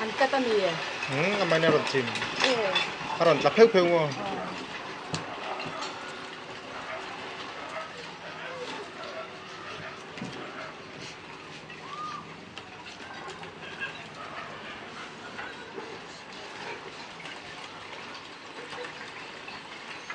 An cut a ni. Umm amahin a rawn chim. A rawn tla pheuh pheuh maw?